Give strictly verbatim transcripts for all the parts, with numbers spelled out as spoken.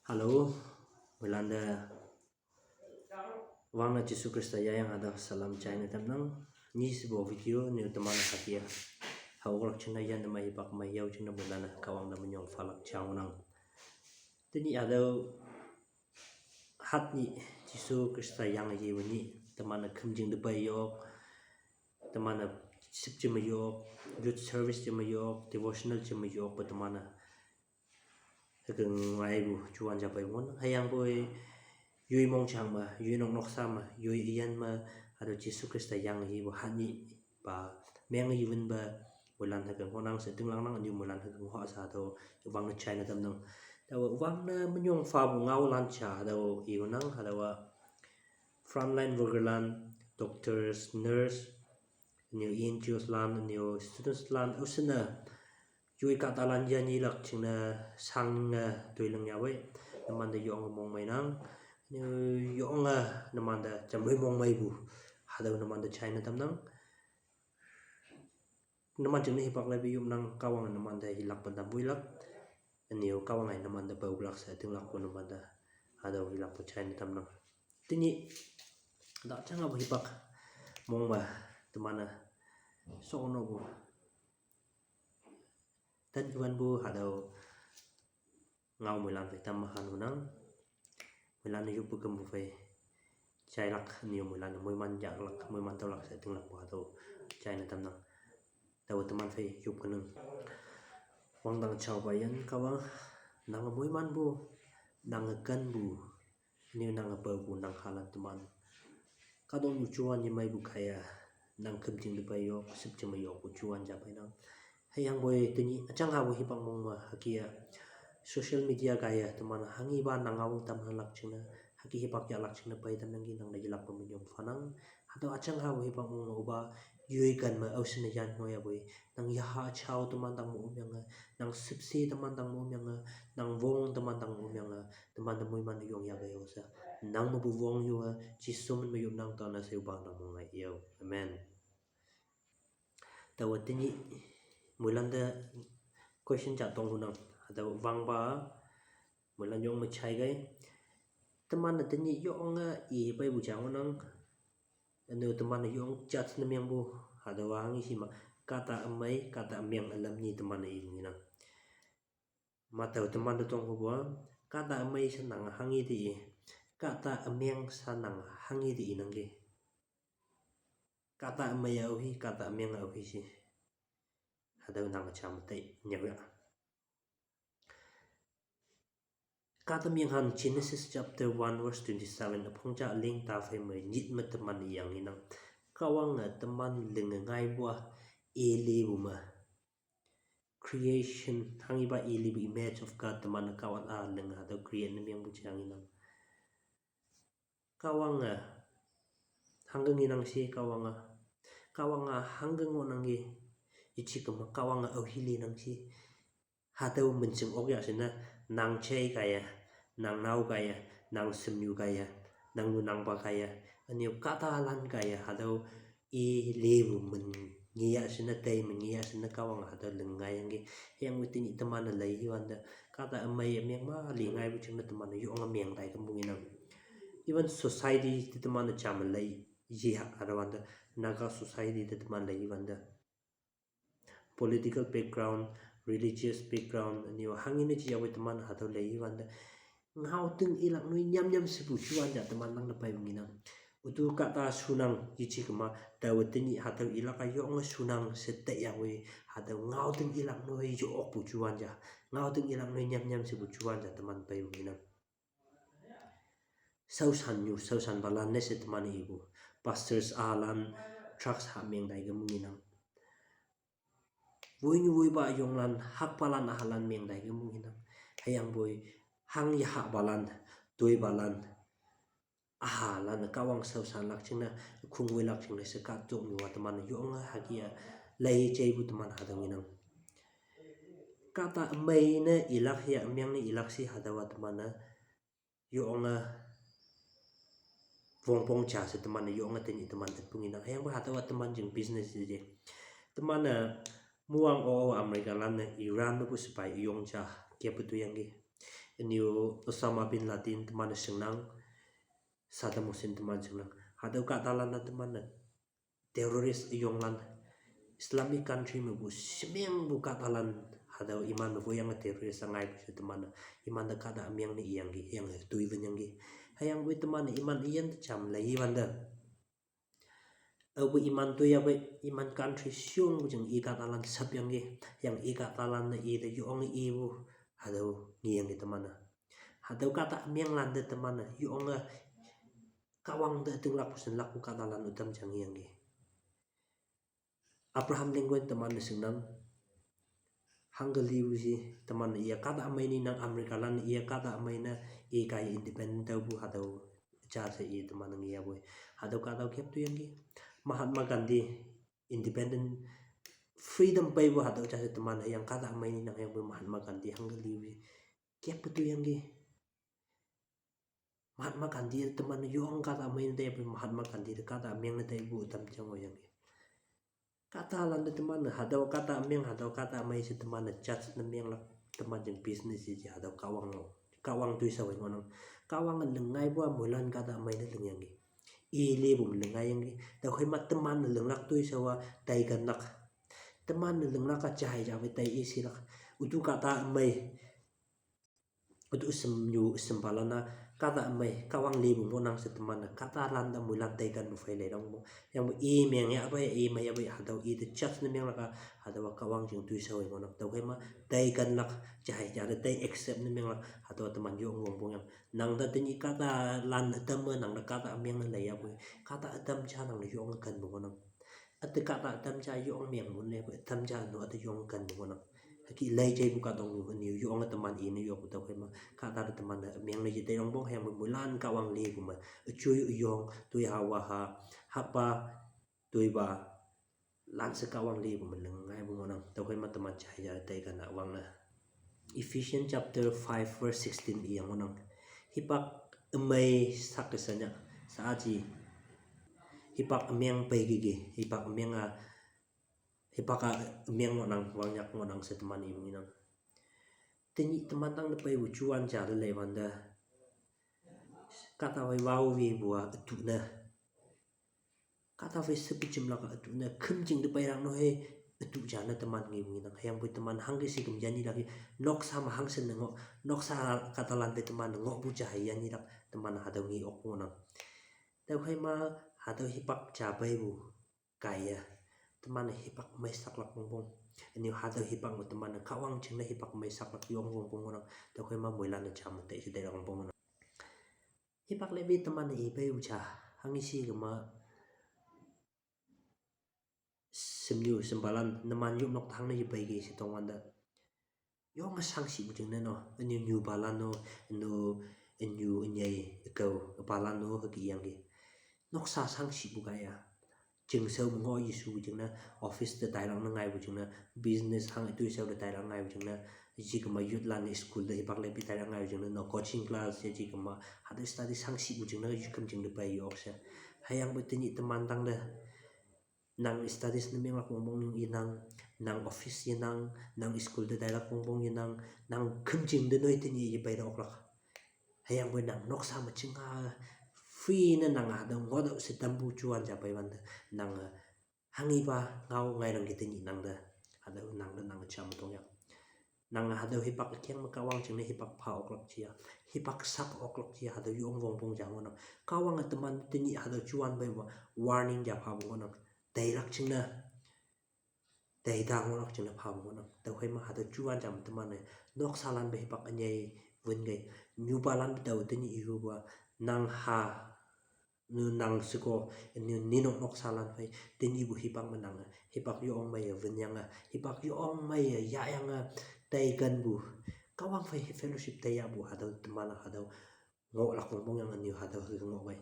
Hello, muilanda vangna Jisu Krista yayang ada salam china tamnang. Ni sibo video ni teman hakia. Hau orak china yan nama hipak mai yau china muilanda kawang da menyong falak chang nang. Tini ada hat ni Jisu Krista yang ye wani teman kemjing depai yok, teman sip chima yok, youth service chima yok, devotional chima yok, ba teman haka ngai bu chuan ja pai won. Hayang boi yui mong chang ma, yui nok nok sa ma, yui iyan ma, ado Jisu Krista yang hi bu hani ba meng yun ba muilan haka ngonang sa ting lang nang ni muilan haka ngo sa do vangna china tamnang. Da vangna menyong fa bu ngau lan cha do i nang hadawa frontline worker lan, doctors, nurse, new N G Os lan, new students lan, usna yui kata lan ya ni lak chingna sang na tui lang ya wei. Namanda yong mong mai nang. Ni yong namanda jam lui mong mai bu. Hadaw namanda china tamnang. Naman chingna hipak lai bi yup nang kawang namanda hilak pandam bu ilak. Ni kawang ai namanda pau lak sa ting lak bu namanda hadaw hilak bu china tamnang. Tini da changa bu hipak mong ba teman so no bu. Tan iwan bu hadaw ngau muilan fai tam mahan unang. Muilan yup bu kem bu fai chai lak ni muilan muiman jak lak muiman tau lak sa ting lak bu hadaw china tamnang. Tawa teman fai yup kenang. Wang dang chau bayan kawang nang muiman bu, nang kan bu, ni nang pau bu nang halan teman. Kadong bu chuan ni mai bu kaya, nang kemjing depai yok, sip chima yok bu chuan ja pai nang. Hayang boi tini achang ha bu hipak mong ma hakia social media kaya teman hangi ba nang awang tam halak chingna, haki hipak ya lak chingna pai tam nang ki nang da yilak ba menyong fanang. Hadaw achang ha bu hipak mong ma uba yui kan ma ausina yan no ya boi. Nang yaha chau teman dang mo umyanga, nang sipsi teman dang mo umyanga, nang vong teman dang mo umyanga, teman da muiman yong ya ga yosa. Nang ma bu vong yoa, Jisu min ma yup nang tana sa uba nang mo ngai yo. Amen. Tawa tini muilanda question cha tong hunang. Hadaw vang ba muilan yong ma chai gai. Teman na tini yong a i pai bu chang nang. Anu teman yong chat na miang bu. Hadaw hangi sima kata amai, kata amiang alam ni teman na i nang. Matau teman da tong hubua, kata amai sa nang hangi di i, kata amiang sa nang hangi di i nang ki. Kata amai au hi, kata amiang au hi si. Hadaw nang cham tai nyau ya. Kata miang han Genesis chapter one verse twenty seven, apong cha ling ta fai mai nit ma teman yang inang. Kawang a teman ling ngai bua, e le bu ma. Creation, hangi ba i libu image of God, teman kawat a leng hadaw create na miang bu chang inang. Kawang a hanggang inang si kawang a. Kawang a hanggang o nang i. Ichi kama kawang a au hili nang si. Hadaw mencing ok ya sina nang chai kaya, nang nau kaya, nang semyu kaya, nang nu nang ba kaya. Aniu kata lan kaya hadaw i lebu mengiya sina tai mengiya sina kawang hadaw lengai yang ki. Yang witin i teman a lai hi wanda kata amai amiang ma li ngai bu ching na teman a yong amiang tai kambung inang. Even society ti teman a cham a lai yi ha hadaw wanda Naga society ti teman lai hi wanda political background, religious background, niu hangin ni chi yawe teman hadaw lai hi wanda. Ngau ting ilak nui nyam nyam sibu chuan ja teman nang na pai ngi nang. Utu kata sunang ichi kama tawa tini hadaw ilak a yong sunang sete yawe hadaw ngau ting ilak nui yok bu chuan ja. Ngau ting ilak nui nyam nyam sibu chuan ja teman pai ngi nang. Sausan yu, sausan balan ne se teman ibu. Pastors alan, trucks ha meng dai ga mungi nang. Vui nyu vui ba yong lan, hak balan a halan meng dai ga mungi nang. Hayang boi, hang ya hak balan, tui balan. A halan kawang sausan lak ching na, khung vui lak ching na se ka tuk mi wa teman yong a hakia lai chai bu teman hadang inang. Kata mai na ilak ya miang ni ilak si hadawa teman na yong a vongpong cha se teman na yong a teni teman te pung inang. Hayang ba hadawa teman jing business je. Teman na muang o America lan na Iran na bu sepai yong cha kia putu yang ki. Ünyu Osama bin Laden teman-e shingnang, Saddam Hussein teman shingnang. Hatüo kahtalan-a teman-e terrorist üyonglan, Islamic country mepu shemengpu kahtalan, hatüo iman mepu yange terrorist-a ngaipu she teman-e, imante kahta ümeng ne iyangki, yange toi wünyangki. Hüyangpoi teman-e iman üyin te jam lei wante, aopu iman toiyapei, iman country shongpu jing i kahtalan sapyangki, yange i kahtalan-e ite yonge ipu, hatüo ngeyangki teman-e. Hatüo kahta ümenglan te teman-e yonge Kahwang te ütinglakpu shinlakpu kahtalan ütam ja ngeyangki. Abraham Lincoln teman-e shingnang, hangke lipu she teman-e iya kahta ümei ninang, Americalan iya kahta ümei ne i kaiye independent taopu hatüo ja she i teman-e ngeyapoi. Hatüo kahtao kep toyangki. Mahatma Gandhi independent, freedom peipu hatüo ja she teman-e hüyange kahta ümei ninang, hüyangpoi Mahatma Gandhi hangke lipu she kep toyangki. Mahatma Gandhi teman-e yong kahta ümei ne taipu, Mahatma Gandhi te kahta ümeng ne taipu ütam ja ngohyangki. Kahtalan te teman-e hatüo kahta ümeng, hatüo kahta ümei she teman-e judge ne menglak, teman jing business yeje hatüo Kahwang-o, Kahwang toishao-e ngohnang. Kahwange ling ngaipu-a moilan kahta ümei ne lingyangki. I lipu me ling ngaiyangki. Tüokhei ma teman-e linglak toishao-a taikenlak. Teman-e linglak-a jahei ja phei tai ishilak. Ütu kahta ümei, ütu shemnyu shempalan-a kahta ümei Kahwang lipu ngohnang she teman-e kahtalan te moilan taikenpu phei leitangpu. Hüyangpoi i meng yahpei, i mei yahpei hatüo ite judge ne menglak-a, hatüowa Kahwang jing toishao-e ngohnang. Tüokhei ma taikenlak, jahei ja te tai accept ne menglak, hatüowa teman yong wongpongyang. Nang te tenyih kahtalan ütam me nang te kahta ümeng ne leiyapoi, kahta ütam ja nang te yonge kenpu ngohnang. Üte kahta ütam ja yong mengpu ne, ütam ja no üte yong kenpu ngohnang. Hüke lei jeipu kahtoknyu ünyu yonge teman ine yokpu tüokhei ma kahta te teman-e ümeng ne yetai longpong, hüyangpoi moilan Kahwang lipu me üjoi üyong, toiha waha, hapa, toipa, lanshe Kahwang lipu me ling ngaipu ngohnang. Tüokhei ma teman jahei ja taiken-a wangne. Ephesians chapter five verse sixteen iyang ngohnang. Hipak ümei sak-e sanya, sa aji. Hipak ümeng peikiki, hipak ümeng-a, hipak-a ümeng ngohnang, wangnyak ngohnang she teman-e ipu ngenang. Tenyih teman tangte peipu juan ja te leiwante, kahta phei wao wepu-a ütu ne, kahta phei shepu jimlak-a ütu ne, khümjing te peilak no hei, ütu ja ne teman ngepu ngenang. Hüyangpoi teman hangke shikem yanyilak i, noksa me hangshin ne ngoh, noksa kahtalan phei teman ngohpu ja hei yanyilak, teman hatüo nge ok ngohnang. Tüokhei ma hatüo hipak ja peipu kaiye, teman-e hipak mei saklak wongpong. Ünyu hatüo hipak me teman-e Kahwang jingne hipak mei saklak yong wongpong ngohnang. Tüokhei ma moilan-e jam me tai she tailak wongpong ngohnang. Hipak lepi teman-e ipeipu ja, hanghe shi kema, shemnyu shempalan numan yopnok te hangne yepeiki she tongwante, yonge shangshipu jingne no, ünyu nyupalan no, ünu, ünyu ünyei ükao palan no hüke yangki. Noksa shangshipu kaiye, chingshao me ngoh yeshupu jingne, office te tailak ne ngaipu jingne, business hang toishao te tailak ngaipu jingne, yeji kema youthlan-e school te hipak lepi tailak ngaipu jingne, no coaching class yeji kema hatüo study shangshipu jingne, yukam jing te pei ye-ok she. Hüyangpoi tenyih teman tangte, nang studies ne menglak wongpong yenang, nang office yenang, nang school te tailak wongpong yenang, nang khümjing te noi tenyih yepei te oklak. Hüyangpoi nang noksa me chinga, free ne nang hatüo ngohtüoh she tampu juan ja peiwante, nange hanghepa ngao ngainangki tenyih nang te, hatüo nang te nang jam tongya. Nange hatüo hipak ükeng me Kahwang jingne hipak pha oklak jiya, hipak sak oklak jiya, hatüo yong wongpong ja ngohnang. Kahwange teman tenyih hatüo juan peipa warning ja phapu ngohnang. Teilak jingne, teita ngohlak jingne phapu ngohnang. Tüokhei ma hatüo juan jam teman-e, noksalan pe hipak ünyei wün kei, nyupalan pe tao tenyih yupa, nang ha, nu nang sheko, nu ninok noksalan phei, tenyihpu hipak me nange, hipak yong meiye wünyange, hipak yong meiye yahyange, taikenpu, Kahwang phei fellowship teiyahpu hatüo teman-a hatüo ngohlak wongpong yang ünyu hatüo hüke ngoh kei.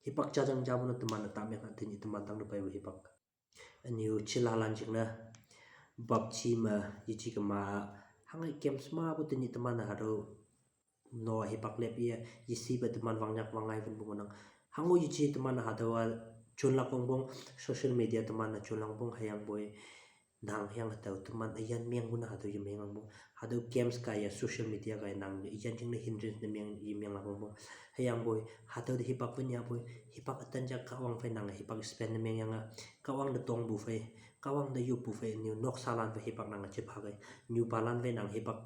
Hipak jajang japu ne teman-e tamyang ha tenyih teman tangte peipu hipak. Ünyu chilalan jingne, bapti me, yeji kema, hanghe games mepu tenyih teman-e hatüo no hipak lep ye, yeshipe teman wangnyak wangngai wünpu ngohnang. Hango yeji teman hatüowa jonlak wongpong, social media teman-e jonlak wongpong hüyangpoi, Nang hüyange tao teman üyin mengpu ne hatüo yemeng angpu. Hatüo games kaiye social media kaiye nang üyin jingne hindrance ne meng, yemeng angpu. Hüyangpoi hatüo te hipak pen yapoi, hipak ütan ja Kahwang phei nang hipak spend ne mengyange, Kahwang te tongpu phei, Kahwang te yoppu phei, nyu noksalan phei hipak nang jepha kei, nyupalan phei nang hipak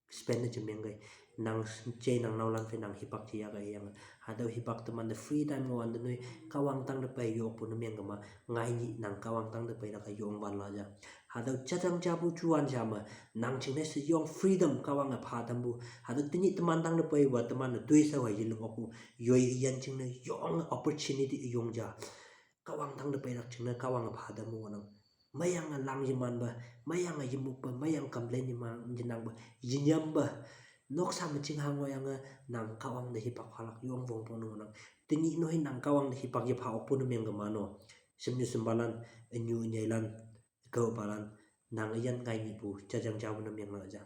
spend ne jemeng kei, nang je nang naolan phei nang hipak jeya kei hüyange. Hatüo hipak teman te free time ngohwante noi, Kahwang tangte pei yokpu ne mengkema, ngainyih nang Kahwang tangte peilak-e yongwanlak ja. Hatüo jajang japu juwan ja me, nang jingne she yong freedom Kahwange pha tampu. Hatüo tenyih teman tangte peiwa teman-e toishao-e yeling okpu, yoi üyin jingne yong opportunity üyong ja. Kahwang tangte peilak jingne Kahwange pha tampu ngohnang. Meiyange lang yemanpe, meiyange yemokpe, meiyange complain yeman, yenangpe, yenyampe, noksa me chingha ngohyange, nang Kahwang te hipak phalak yong wongpong ne ngohnang. Tenyih noi nang Kahwang te hipak yepha okpu ne mengkema no, shemnyu shempalan, ünyu ünyeilan, kaopalan, nang üyin ngainyihpu jajang japu ne menglak ja.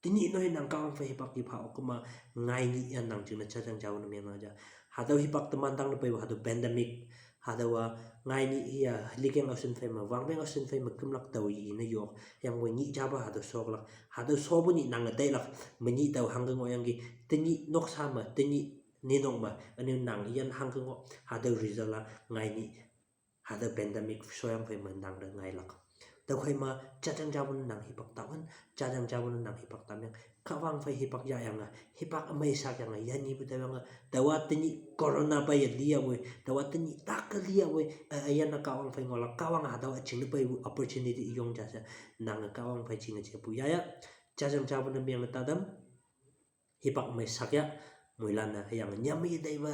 Tenyih noi nang Kahwang phei hipak yepha okkema, ngainyih yan nang jingne jajang japu ne menglak ja. Hatüo hipak teman tangte peipu hatüo pandemic, hatüowa ngainyih ya likeng aoshin phei me, wangpeng aoshin phei me kümlak tao yi ne yok, hüyangpoi nyih japu hatüo shoklak, hatüo shopu nyih nange tailak, menyih tao hangke ngohyangki, tenyih noksa me, tenyih ninok me, üne nang üyin hangke ngoh, hatüo result-a ngainyih hatüo pandemic shoyang phei me nangte ngailak. Tüokhei me jajang japu ne nang hipak taohan, jajang japu ne nang hipak tamyang. Kahwang phei hipak yahyange, hipak ümei shakyange, yanyipu taoyange, taowa tenyih corona peiye liyapoi, taowa tenyih take liyapoi, eh, üyin-a Kahwang phei ngohlak, Kahwange hatüo üjingne peipu opportunity üyong ja she, nange Kahwang phei jinge jepu yahya, jajang japu ne mengme tatam. Hipak mei shakya, moilan-e hüyange nyam yetaipe,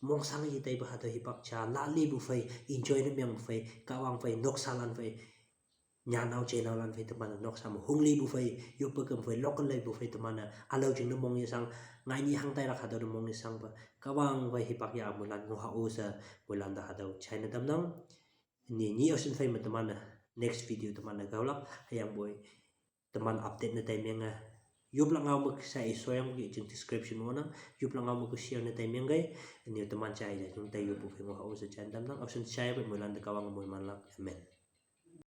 mongsang yetaipe hatüo hipak ja, lalipu phei, enjoy ne mengpu phei, Kahwang phei, noksalan phei, nyanao jenaolan phei teman-e noksa me honglipu phei, yoppe kem phei, lokke leipu phei teman-e ülao jingne mong yeshang, ngainyih hangtailak hatüo ne mong yeshangpe, Kahwang phei hipak ya moilan ngohha-o she, moilan te hatüo jaine tamnang. Ni, ni aoshin phei me teman-e next video teman-e gaolak, hüyangpoi teman update ne taimenge. Yoplak ngao me sa i shoyangki jing description ngohnang, yoplak ngao me ke share ne taimengkei, ni teman jai ja jing tai yoppu phei ngohha-o she jaine tamnang, aoshin jaipe moilan te Kahwange moimanlak, amen.